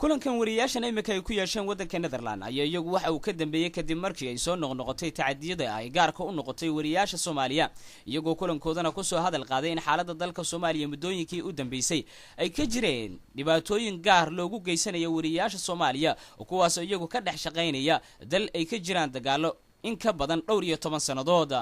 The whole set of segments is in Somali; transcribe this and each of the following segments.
Kulankan wariyaashan imika ay ku yeesheen waddanka Netherland ayaa iyagu waxa uu ka dambeeyey kadib markii ay soo noqnoqotay tacadiyada ay gaarka u noqotay wariyaasha Soomaaliya, iyagoo kulankoodana kusoo hadal qaaday in xaaladda dalka Soomaaliya muddooyinkii u dambeysay ay ka jireen dhibaatooyin gaar loogu geysanaya wariyaasha Soomaaliya, kuwaasoo iyagu ka dhex shaqaynaya dal ay ka jiraan dagaalo in ka badan dhowr iyo toban sannadood,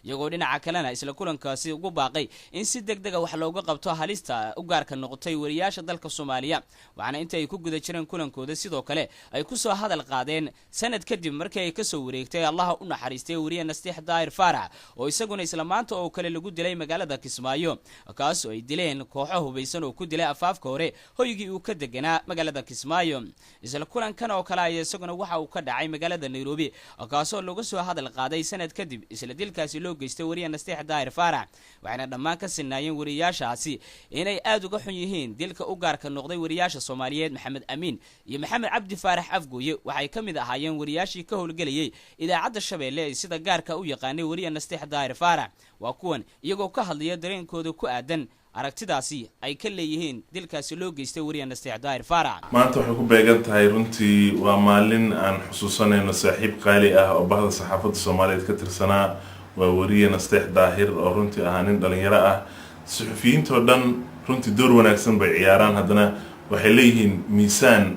iyagoo dhinaca kalena isla kulankaasi ugu baaqay in si deg dega wax looga qabto halista u gaarka noqotay wariyaasha dalka Soomaaliya. Waxaana inta ay ku guda jireen kulankooda sidoo kale ay kusoo hadal qaadeen sanad kadib markii ay kasoo wareegtay Allaha u naxariistay wariye Nastiix Daahir Faarax, oo isaguna isla maanta oo kale lagu dilay magaalada Kismaayo, kaas oo ay dileen kooxo hubaysan oo ku dilay afaafka hore hoygii uu ka deganaa magaalada Kismaayo. Isla kulankan oo kale ayaa isaguna waxa uu ka dhacay magaalada Nairobi, kaasoo lagu soo hadal qaaday sanad kadib isla dilkaasi loo geystay wariye Nastiix Daahir Faarax. Waxayna dhammaan ka sinaayeen wariyaashaasi inay aada uga xun yihiin dilka u gaarka noqday wariyaasha Soomaaliyeed. Maxamed Amiin iyo Maxamed Cabdi Faarax Afgooye waxay ka mid ahaayeen wariyaashii ka howlgelayay Idaacadda Shabeelle ee sida gaarka u yaqaanay wariye Nastiix Daahir Faarax. Waa kuwan iyagoo ka hadlaya dareenkooda ku aadan aragtidaasi ay ka leeyihiin dilkaasi loo geystay wariye Nastiix Daahir Faarax. Maanta waxay ku beegan tahay, runtii waa maalin aan xusuusanayno saaxiib qaali ah oo bahda saxaafadda Soomaaliyeed ka tirsanaa, waa wariye Nasteex Daahir, oo runtii ahaa nin dhalinyaro ah. Suxufiyiintoo dhan runtii door wanaagsan bay ciyaaraan, haddana waxay leeyihiin miisaan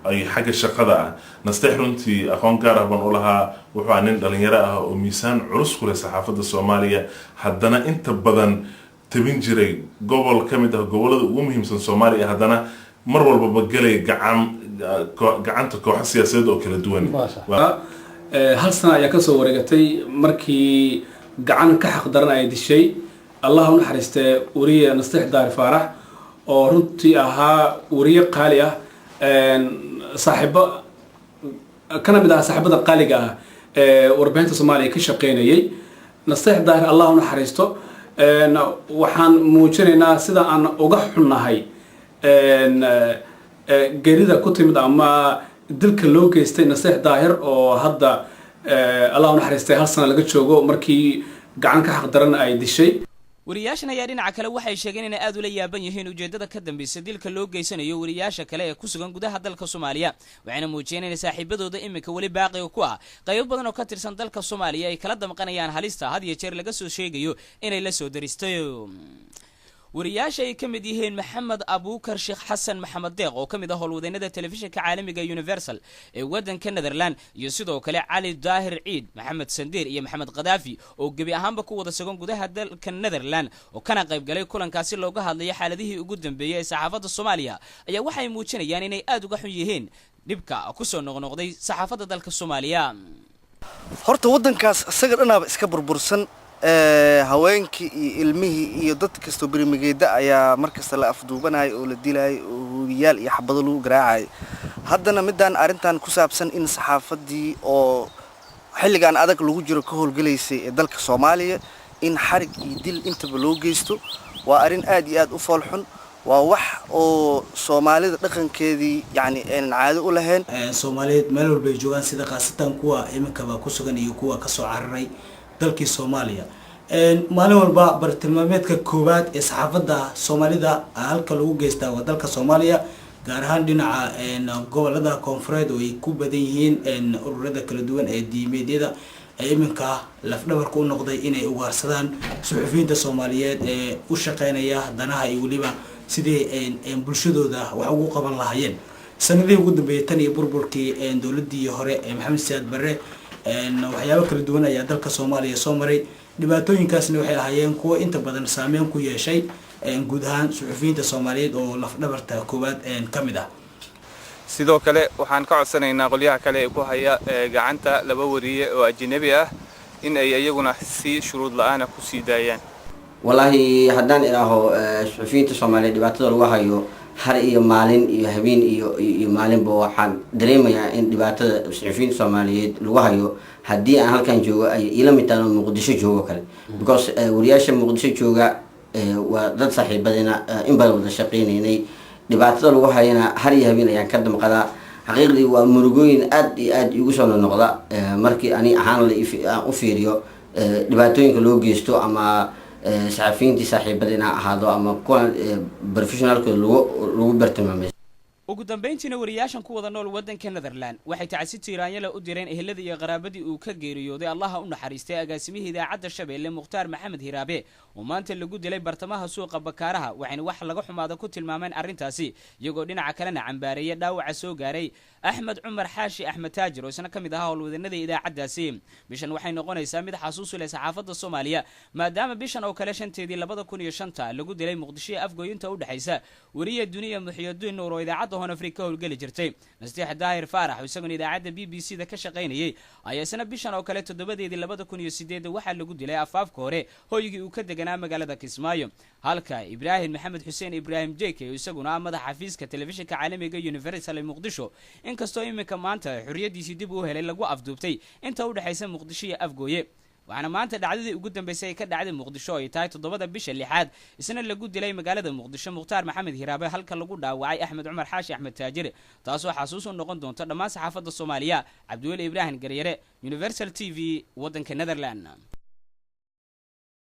ay xagga shaqada ah. Nasteex runtii aqoon gaar ah baan u lahaa. Wuxuu ahaa nin dhalinyaro ah oo miisaan culus ku leh saxaafadda Soomaaliya, haddana inta badan tabin jiray gobol ka mid ah gobollada ugu muhiimsan Soomaaliya, haddana mar walbaba gelay gacanta kooxo siyaasadeed oo kala duwan. Hal sana ayaa kasoo wareegatay markii gacan ka xaq daran ay dishay, Allah u naxariistee, wariye Nasteex Daahir Faarax, oo runtii ahaa wariye qaali ah, saaxiibo kana mid ahaa saaxiibada qaaliga ah ee warbaahinta Soomaaliya ka shaqeynayay. Nasteex Daahir, Allah u naxariisto, waxaan muujinaynaa sida aan uga xunnahay geerida ku timid ama dilka loo geystay Nasteex Daahir, oo hadda, Allah u naxariistay, hal sana laga joogo markii gacan ka xaq daran ay dishay. Wariyaashan ayaa dhinaca kale waxay sheegeen inay aada ula yaaban yihiin ujeedada ka dambaysa dilka loo geysanayo wariyaasha kale ee ku sugan gudaha dalka Soomaaliya, waxayna muujiyeen inay saaxiibadooda iminka weli baaqiga ku ah qaybo badan oo ka tirsan dalka Soomaaliya ay kala damqanayaan halista had iyo jeer laga soo sheegayo inay la soo daristay. Wariyaasha ay ka mid yihiin Maxamed Abuukar Sheekh Xasan, Maxamed Deeq, oo ka mid ah howlwadeennada telefishinka caalamiga Universal ee waddanka Netherland, iyo sidoo kale Cali Daahir Ciid, Maxamed Sandiir iyo Maxamed Khadaafi, oo gebi ahaanba ku wada sugan gudaha dalka Netherland oo kana qayb galay kulankaasi looga hadlaya xaaladihii ugu dambeeyey ee saxaafadda Soomaaliya, ayaa waxay muujinayaan inay aada uga xun yihiin dhibka kusoo noqnoqday saxaafadda dalka Soomaaliya. Horta waddankaas isaga dhanaaba iska burbursan. Haweenkii iyo ilmihii iyo dad kastoo bermigeeda ayaa mar kasta la afduubanayay oo la dilayay oo hubiyaal iyo xabado lagu garaacayay. Haddana midaan arrintan ku saabsan in saxaafaddii oo xilligan adag lagu jiro ka howlgelaysay ee dalka Soomaaliya in xarig iyo dil intaba loo geysto waa arrin aad iyo aad u foolxun, waa wax oo Soomaalida dhaqankeedii yacni aynan caado u lahayn. Soomaaliyeed meel walba ay joogaan, sida khaasatan kuwa iminkaba ku sugan iyo kuwa kasoo cararay dalkii Soomaaliya, maalin walba bartilmaameedka koowaad ee saxaafadda Soomaalida halka lagu geystaa waa dalka Soomaaliya, gaar ahaan dhinaca gobolada koonfureed oo ay ku badan yihiin ururada kala duwan ee diimeedyada ee iminka lafdhabarka u noqday inay ugaarsadaan suxufiyiinta Soomaaliyeed ee u shaqeynaya danaha iyo weliba sidii bulshadooda wax ugu qaban lahaayeen. Sanadihii ugu dambeeyay tan iyo burburkii dowladii hore ee Maxamed Siyaad Barre, waxyaabo kala duwan ayaa dalka Soomaaliya soo maray. Dhibaatooyinkaasna waxay ahaayeen kuwo inta badan saameyn ku yeeshay guud ahaan suxufiyiinta Soomaaliyeed oo lafdhabarta koowaad ka mid ah. Sidoo kale waxaan ka codsanaynaa qolyaha kale ee ku haya gacanta laba wariye oo ajnabi ah in ay iyaguna si shuruud la-aana kusii daayaan. Wallaahi haddaan idhaaho suxufiyiinta Soomaaliyeed dhibaatada lagu hayo har iyo maalin iyo habeen iyo maalinba, waxaan dareemayaa in dhibaatada suxufiyiinta Soomaaliyeed lagu hayo haddii aan halkan joogo ay ila mid tahay oo Muqdisho joogo kale, because wariyaasha Muqdisho jooga waa dad saaxiibadina, in badan wada shaqeynaynay. Dhibaatada lagu hayana har iyo habeen ayaan ka damqadaa. Xaqiiqdii waa murugooyin aad iyo aad igu soo noqnoqda markii ani ahaan aan u fiiriyo dhibaatooyinka loo geysto, ama saxafiyiintii saaxiibadina ahaado ama kuwa professionalkooda lagu bartilmaamay. Ugu dambeyntiina, wariyaashan ku wada nool waddanka Netherland waxay tacsi tiiraanyala u direen eheladii iyo qaraabadii uu ka geeriyooday, Allaha u naxariistay, agaasimihii Idaacadda Shabeelle Mukhtaar Maxamed Hiraabe oo maanta lagu dilay bartamaha suuqa Bakaaraha. Waxayna wax laga xumaada ku tilmaameen arrintaasi, iyagoo dhinaca kalena cambaareeya dhaawaca soo gaaray Axmed Cumar Xaashi Axmed Taajir oo isna ka mid ahaa howlwadanada idaacaddaasi. Bishan waxay noqonaysaa mid xasuusu leh saxaafadda Soomaaliya, maadaama bishan oo kale 5-teedii 2005 lagu dilay Muqdisho ee Afgooyinta u dhexaysa weriya Duniya Muxiyadiin Nuur oo idaacadda Horn Africa ka howlgeli jirtay. Nasteex Daahir Faarax oo isaguna idaacadda BBC da ka shaqaynayay ayaa isna bishan oo kale 7-deedii 2008 waxaa lagu dilay afaafka hore hoygii uu ka deganaa magaalada Kismaayo, halka Ibraahim Maxamed Xuseen Ibraahim Jeke oo isaguna ah madaxa xafiiska telefishinka caalamiga Universal ee Muqdisho, inkastoo iminka maanta xorriyadiisii dib uu helay, lagu afduubtay inta u dhexaysa Muqdisho iyo Afgooye. Waxaana maanta dhacdadii ugu dambeysay ay ka dhacday Muqdisho ay tahay 7-da bisha lixaad, isna lagu dilay magaalada Muqdisho Mukhtaar Maxamed Hiraabe, halka lagu dhaawacay Axmed Cumar Xaashi Axmed Taajir, taasoo xasuus u noqon doonta dhammaan saxaafadda Soomaaliya. Cabdiweli Ibraahim Garyare, Universal TV, waddanka Netherland.